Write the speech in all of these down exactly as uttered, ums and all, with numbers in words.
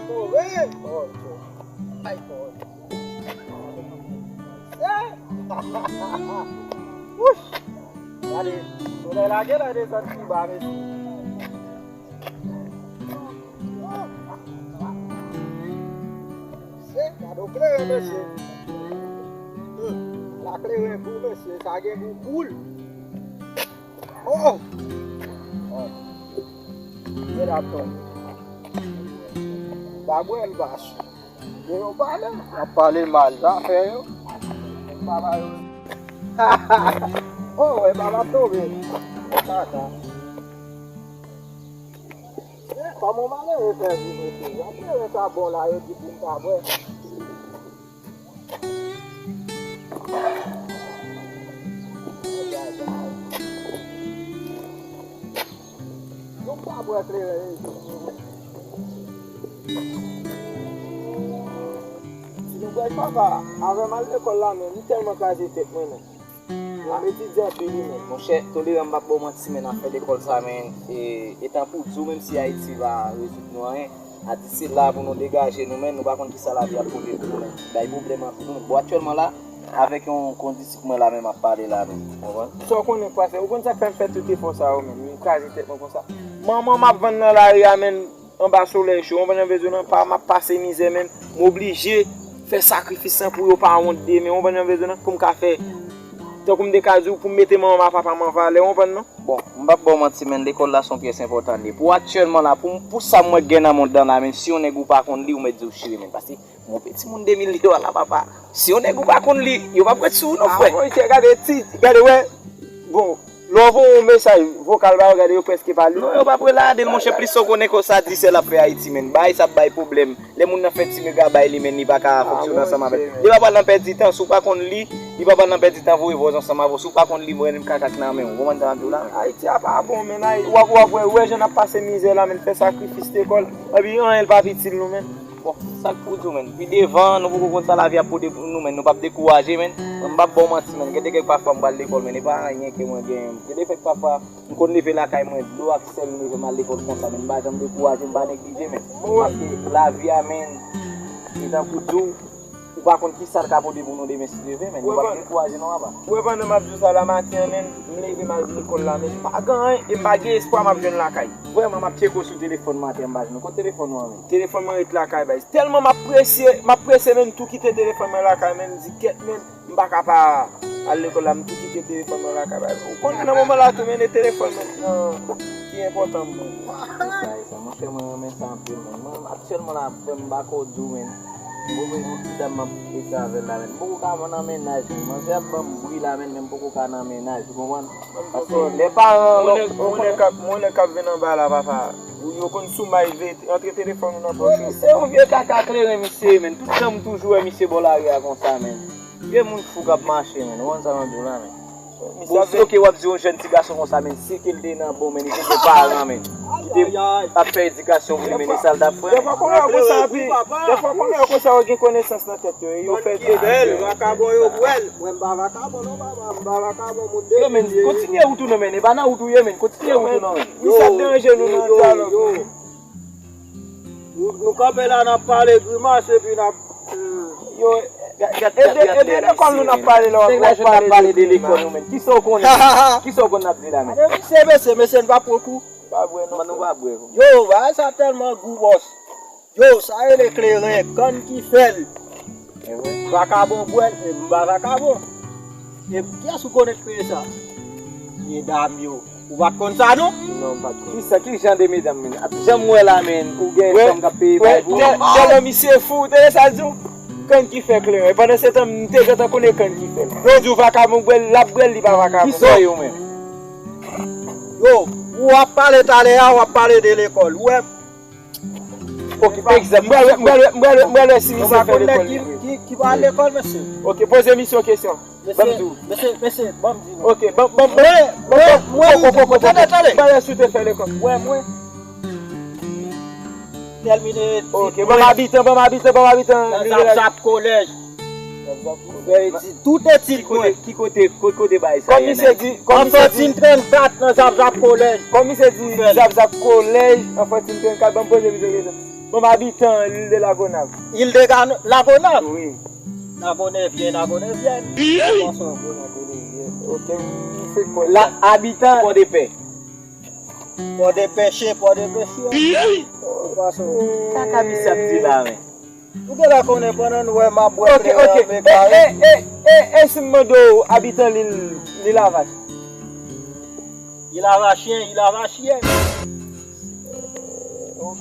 Sove! Oh, Dye. Ay, Bondye. Eh! Wouch! Gade, solèy la genlè desann pi ba, mesye. Mesye, gade yon kleren, mesye. Hmm, la kleren gou, mesye, sa gen gou boul. Oh! Oh! Medam non. Pa bwè l, bach. Gen yon pale, y ap pale mal zafè yo. Papa yo. Oh, wè, papa tonbe. Tata. Eh, kòman malere fè vin, mesye? Gade kleren sa bon la, yo di pou m pa bwè. Nou pa bwè kleren, eh. Si nou bwè papa, avè m al lekòl la menm, li tèlman kraze tèt mwen menm. Mwen etidye anpil wi menm. Monchè, Toleran, m p ap ba w manti, men afè lekòl sa, men, e, e tanpou di w, menm si Ayiti pa rezoud nou anyen, a di se la pou nou degaje nou, men nou pa konn kisa lavi ap pote pou nou, men bay pwoblèm anpil wi. Bon, aktyèlman la, avèk yon kondisip mwen la menm ap pale la menm, ou konprann? Sa w konnen k pase, ou konn sa k fè m fè tout efò sa yo menm, m kraze tèt mwen konsa. Manman m ap vann nan lari a menm, anba solèy cho, ou konprann jan m vle di w lan, pa m ap pase mizè menm, m oblije fè sakrifis lan pou yo pa wont de men, ou konprann jan m vle di w lan, pou m ka fè, tankou m te ka di w, pou m mete manman m ak papa m an valè, ou konprann non? Bon, m p ap ba w manti, men lekòl la se yon pyès enpòtan li ye. Pou aktyèlman la, pou, pou sa m wè k gen nan mond lan la, men si yon nèg ou pa konn li, ou mèt di w chire, men. Paske, monpe timoun de mil dola la, papa. Si yon nèg ou pa konn li, yo p ap ret sou ou non, frè. Ah, monchè, gade, ti, gade, wè. Bon, lè w voye yon mesaj vokal ba yo, gade, yo prèske pa li. Non, yo p ap rele Adel, monchè, plis sa w konnen konsa, disè l ap fè Ayiti, men. Bagay sa ap bay pwoblèm. Lè moun nan fè ti mega bay li, men li pa ka fonksyone ansanm avè l. Li pa pral nan pèdi tan, si w pa konn li, li pa pral nan pèdi tan voye vòz ansanm avè w. Si w pa konn li, mwen menm kaka k nan men w. Ou konprann sa m ap di w la? Ayiti a pa bon, men. Ay, w ap, w ap wè, wè jan n ap pase mizè la, men, fè sakrifis lekòl. Epi anyen l p ap itil nou, men. Bon, sa k pou di w, men. Pi devan, nou poko konn sa lavi ap pote pou nou, men. Nou p ap dekouraje, men. Mwen, m p ap ba w manti, men. Gen de kèk pafwa m pral lekòl, men. E pa anyen ke mwen genyen. Gen de kèk pafwa, m konn leve lakay mwen, dlo ak sèl m leve m al lekòl konsa, men m pa janm dekouraje, m pa neglije, men. Paske lavi a, men, se tankou di w, ou pa konn kisa l ka pote pou nou demen si Dye vle, men. Nou p ap dekouraje non, papa. Ou wè pandan m ap di w sa la maten an, men, m leve m al lekòl la, men, m pa gen anyen, e m pa gen espwa m ap jwenn lakay. Vrèman, m ap tcheke w sou telefòn maten an, m pa jwenn ou. Kote telefòn ou an, men? Telefòn mwen ret lakay, bay. Tèlman m ap prese, m ap prese, men, m tou kite telefòn mwen lakay, men, m di, kèt, men. M pa ka pa al lekòl la, m tou kite telefòn mwen lakay. Ou konn nan moman la tou, men e telefòn mwen nan ki enpòtan pou mwen. E sa, e sa. Monchè, mwen renmen sa anpil, men. Mwen, aktyèlman la, frè m, m pa ko di w, men. M poko yon ti dam m ap rete avè l la, men. M poko ka nan mennaj, men. Manzè ap ban m bri la, men, men m poko ka nan mennaj, ou konprann? Paske lè paran, yon nèg, yon nèg k ap, yon nèg k ap vin anba la, papa. Ou yo konn sou may vle antre telefòn ou nan pòch ou. Misye yon vye kaka kleren, misye, men. Tout tan m toujou wè misye bò lari a konsa, men. Vye moun fou k ap mache, men. Ou konn sa m ap di w la, men. Bon, si, ok, w ap di yon jèn ti gason konsa, men, si ke l te nan bon, men, li te gen paran, men, ki te ap fè edikasyon pou li, men, e sa l t ap fè, men. Dèfwa konnen yo konsa, pi, dèfwa konnen yo konsa, yo gen konesans nan tèt yo, e yo fè vye bagay. Vakabon yo bwè l. Mwen, m pa vakabon, non, papa, m pa vakabon, moun de... Yo, men, kontinye wout ou, non, men, e pa nan wout ou ye, men, kontinye wout ou, non, men. Misye ap deranje nou nan dyalòg. Nou, nou kanpe la, n ap pale grimas, epi n ap, hmm. Yo, e de, e de lekòl nou n ap pale la, w ap pale de lekòl nou menm. Kisa w konnen? Kisa w konn n ap di la menm? Gade misye, mesye, mesye, n pa pran kou. Pa vre non. Nou pa vre. Yo, bagay sa tèlman gou, bòs. Yo, sa rele kleren, kann ki fè l. Vakabon bwè l, e m pa vakabon. E kiyès ou konnen k kreye sa? Medam yo. Ou pa t konn sa, non? Non, m pa t konn. Kisa, ki jan de medam, men? Ap janm wè la, men. Ou gen fanm k ap peye bay pou ou. Tèlman misye fou, ou tande sa l di w? Kann ki fè kleren. Pandan se tan, m te gentan konnen kann ki fè l. Lè w di w vakabon bwè l, l ap bwè l, li pa vakabon. Kisa w ye, ou menm? Yo, w ap pale talè a, w ap pale de lekòl. Ou wè, Ok, pa egzanp, m pral wè, m pral wè, m pral wè, m pral wè si misye fè lekòl li vre. Ki, ki pa al lekòl, mesye? Ok, poze misye yon kesyon. Ban m di w. Mesye, mesye, ban m di nou. Ok, ban, ban, ban, ban, ban, poko, poko, poko. Tande, tande. M pral wè si w te fè lekòl. Wè mwen. Tèmine etid mwen. Ok, ban m abitan, ban m abitan, ban m abitan. Nan Zap Zap kolèj. Fè etid, tout etid mwen. Ki kote, ki kote, kote bay sa ye? Kòm misye di, kòm misye di Anfantin trannkat nan Zap Zap kolèj. Kòm misye di Zap Zap kolèj, Anfantin trannkat, ban m poze misye kesyon. Bon, abitan Lil de Lagonav. Il de Gano- Lagonav? Wi. Nagonevyen, Nagonevyen. Wi. Kòman sa? Wi, Nagonevyen. Ok, m fè kò. La, abitan Pòdepè. Pòdepè, Pòdepè. Wi. Kòman sa? Kaka misye ap di la, men. Ou genlè konnen pandan nou wè m ap bwè kleren an, men kare. E, e, e, e, e si m mande w abitan Lil, Lil Avach? Il Avachyen, Il Avachyen. Ok.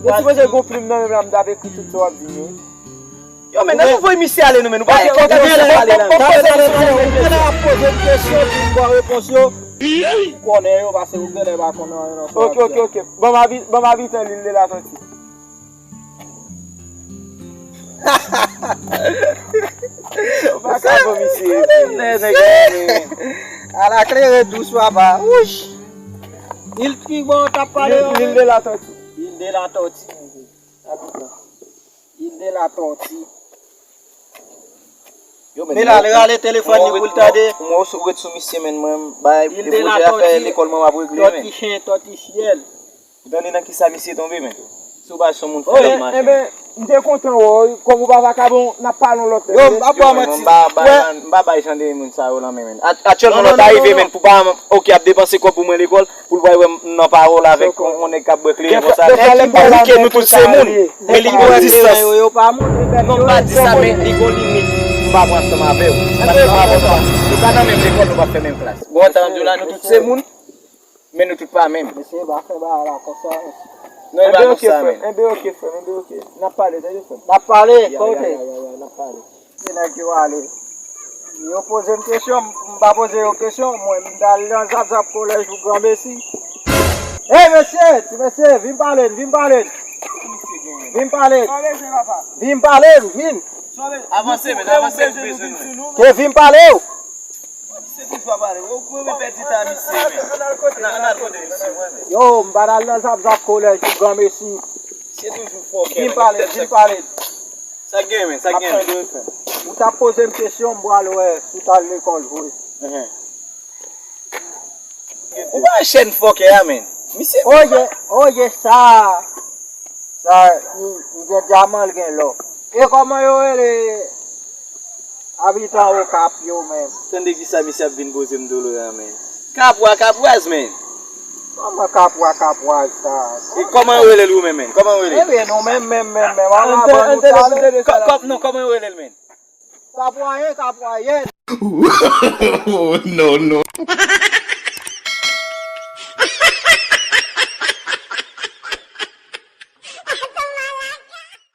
Yo, sipoze gon plim nan men m la, m t ap ekri tout sa w ap di yo. Yo, men, nan nou voye misye ale, nou, men, nou pa gen lè pou misye ale la. Tande, tande, tande, ou genlè ap poze m kesyon pou m ba w repons yo. Ou konnen yo, paske ou genlè pa konn anyen nan sa w ap di a. Ok, ok, ok. Ban m abi-, ban m abitan Lil de Latanti. Ou pa ka ban misye. Ala kleren dous, papa. Wouch! Il ki bon, t ap pale. Lil, Lil de Latanti. Il de Latanti. Il de Latanti. Yo, men, men la, l rale telefòn li pou l tande. Mwen, mwen, mwen ret sou misye, men mwen, bay, depoze afè lekòl mwen, m ap regle, men. Tòti chen, tòti syèl. Ou tande nan kisa misye tonbe, men? Si w pa son moun fè l mache. Enben, m te kontan wè w, kòm ou pa vakabon, n ap pale yon lòt lè. Yo, m ap ba w manti. M pa bay, m pa bay jan de moun sa yo lanmen, men. Aktyèlman, lòt la rive, men, pou pa, ok, ap depanse kòb pou mwen lekòl, pou l pral wè m nan pawòl avèk yon, yon nèg k ap bwè kleren konsa. Nèg ki bouke nou tout se moun. Men li gon distans. Non, m pa di sa, men li gon limit. M pa pran ansanm avè w. Paske m avè w, nou pa nan menm lekòl, nou pa fè menm klas. Bon, sa m di w la, nou tout se moun, men nou tout pa menm. Mesye, pa fè bagay la konsa. Non, e pa konsa, men. Enben, ok, frè m, enben, ok, frè m, enben, ok. N ap pale, tande, frè m. N ap pale, kote? Ya, ya, ya, ya, n ap pale. Se nèg yo ale. Yo poze m kesyon, m, m pa poze yo kesyon, mwen, m t al nan Zap Zap Kolèj pou granmesi. Ey, mesye, ti mesye, vin pale n, vin pale n. Vin pale n. Vin pale n, vin. Avanse, men, avanse, m bezwen nou. Ke vin pale w. Misye toujou ap pale. Ou mwen pèdi tan misye, men. Ann al kote misye, mwen, men. Yo, m pa t al nan Zap Zap Kolèj pou granmesi. Misye toujou fòkè, men. Vin pale n, vin pale n. Sa k gen, men? Sa k gen, men? Ou t ap poze m kesyon, m pral wè si w t al lekòl vre. Enhen. Ou pa wè chèn fòkè a, men? Misye. Oye, oye, sa. Sa, li, li gen dyaman, li gen lò. E kòman yo rele abitan Okap yo menm? Tande kisa misye ap vin poze m dolo a, men. Kapwa, kapwaz, men. Kòman kapwa, kapwaz sa? E kòman yo rele l ou menm, men? Kòman yo rele l? Ebyen, nou menm, menm, menm, menm, an laban nou t ale. Kò-, kò-, non, kòman yo rele l, men? Kapwayen, kapwayèn. Oh, non, non.